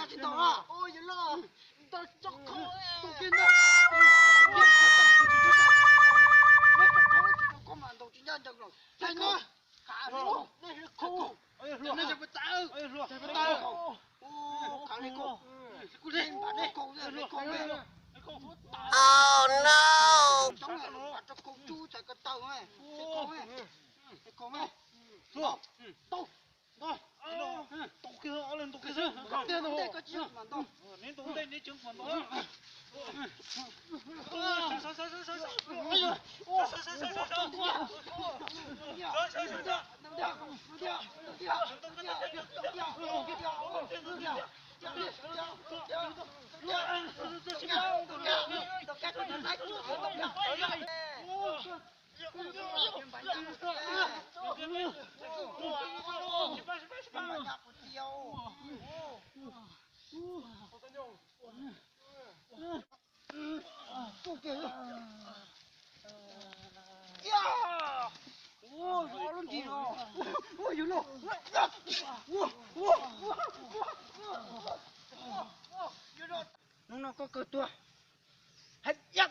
Cas tsis ntaus? Ua yawg loj, ntaus tso kho. Tus kiag no, kho mas ntaus tsis ncaj ncees los. Thaj no, khav li kho, nej yog pes tsawg, pes tsawg. Khav li kho, kuv li npam nej kho, nej kho me. Tsob no, npam rau kho tsub txhais ko taw me, kho me, kho me. Tau. Ntaus kiag, ob leeg ntaus kiag xwb. Neb ntaus ntej, neb tseev kuv ntaus. Hnub no koj kawg tuag. Hais yam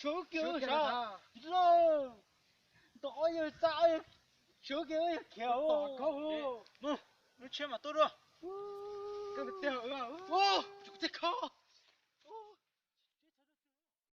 Sawv kiag sav, ntawm ob yawg txaj, sawv kiag yawg khiav. Lub tsheb mas tuaj dua. Tsis txij kho.